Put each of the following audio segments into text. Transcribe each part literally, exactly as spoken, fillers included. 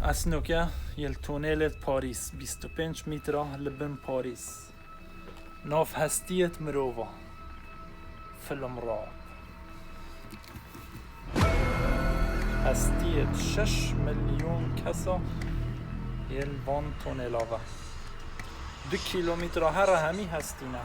Esnoke yê li tunêlê Parîs, bîst û pênc mîtra li bin Parîs. Nav hestiyê mirova. Film ra. Hestiyê şeş milyon kesa yên van tonêla ve. Du kilometre here hemî hestî ne.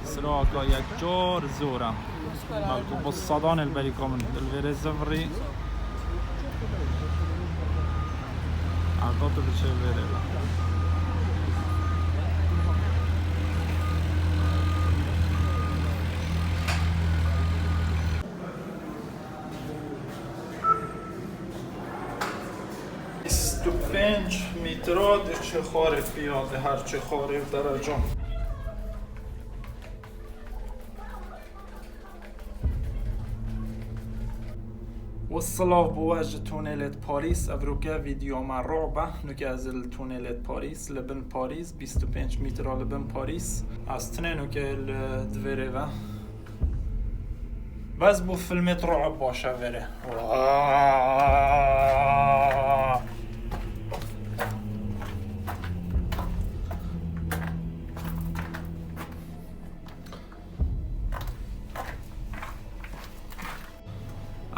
Siraka yekcar zor e. Belku bi sedan el berî kamin. Li vêrê zivirî. Heta tu biçe vêrê. Bîst û pênc mîtra diçe xwarê piya de, her çi xwarê dereca. Û silav bo we ji tunêlê Parîs, evroke vîdeo me rû be, nuke ez li tunêlê Parîs, li bin Parîs, bîst û pênc mîtra li bin Parîs. Ez tinê nuke li divêrê ve. Bes bo filmê rû baş e vêrê.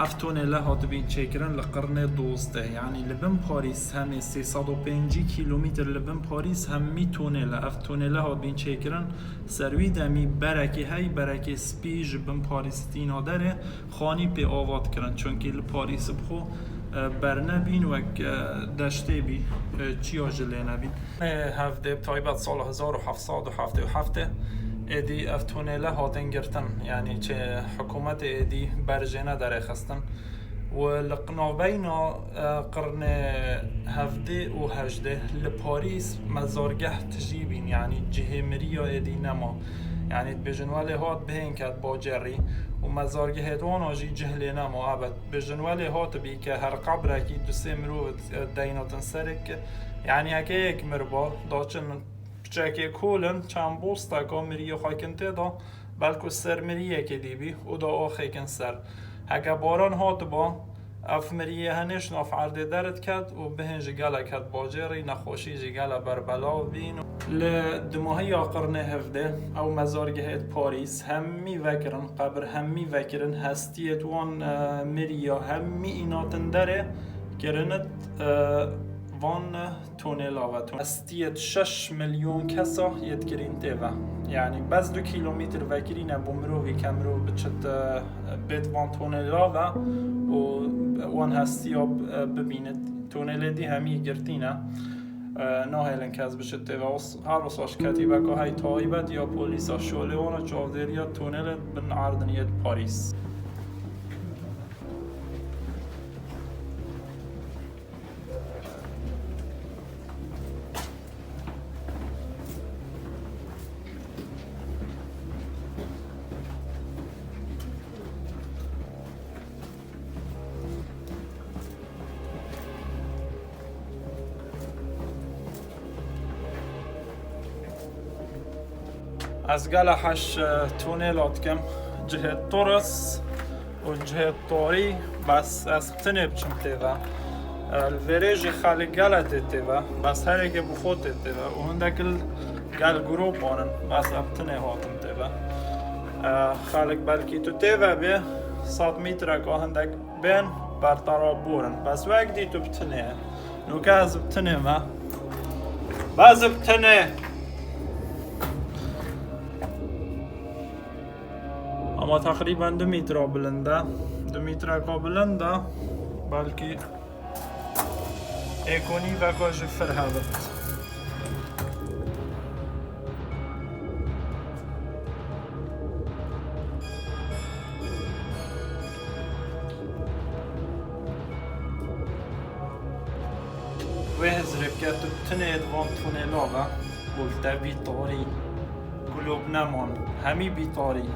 Ev tunêle hatibîn çêkirin li qirnê dozdeh, yanî li bin Parîs hemê sê sed û pêncî kîlomîtir li bin Parîs hemî tunêle. Ev tunêle hatibîn çêkirin, ser wî demî berekê hey, berekê spî ji bin Parîs tîna derê, xanî pê ava dikirin. Çunkî li Parîs bi xwe, e, bernebîn wek, e, deştê bî, e, çiya jî lê nebîn. Hevdê bi taybet sala hezar û heft sed û heftê û heft êdî ev tunêle hatin girtin. Yanî çi hikûmetê êdî berjêne derêxistin. Û li navbeyna, e, qirnê hevdê û hejdê li Parîs mezargeh tijî bîn, yanî cihê miriya êdî nema. Yanî dibêjin welê hat bihên ket bacerî û mezargehê wana jî cih lê nema. Ebed dibêjin welê hatibî ke her qebrekî du sê mirov deynatin serek, yanî heke yek mirba, daçin piçekê kolin, çend bosteka miriyê xwekin tê de, belku ser miriyekê dî bî û da axêkin ser. Heke baran hatiba, ev miriyê henêş nav erdê derdiket û bihên jî gelek het bacêrî, nexweşî jî gele berbelav bîn. Li dimahiya qirnê hevdê ew mezargehêt Parîs hemî vekirin, qebir hemî vekirin, hestiyêt wan, e, miriya hemî înatin derê kirinit, e, van, e, tonêla ve. Hestiyêt şeş milyon kesa yêt kirîn tê ve. Yanî bes du kîlomîtir vekirîne bo mirovî ke mirov biçit, e, bêt van tonêla ve û wan hestiya, e, bibînit. Tonêlê dî hemî girtîne. E, nahêlin kes biçit tê ve. Os-, her wisa ji ketîbeka hey taybet ya polîsa şolê wana çavdêriya tonêlê bin erdin yêt Parîs. Ez gele heş, e, tunêla dikim. Cihê turis û cihê tarî, bes ez bi tinê biçim tê ve. E, li vêrê jî xelk gele tê tê ve, bes herêkê bi xwe tê tê ve û hindek li gel grûpan in, bes ez bi tinê hatim tê ve. E, xelk belkî tu tê ve bê, sed mîtreka hindek bên ber te re borin. Bes wek dî tu bi tinê. Nuke ez bi tinê me. Bes bi tinê. Ama teqrîben du mîtra bilind e. Du mîtreka bilind e. Belkî Êkonî veka ji fir hebit. Wê hizrê bike tu tinê di van tunela ve û li te bî tarî. Gulop neman, hemî bî tarî.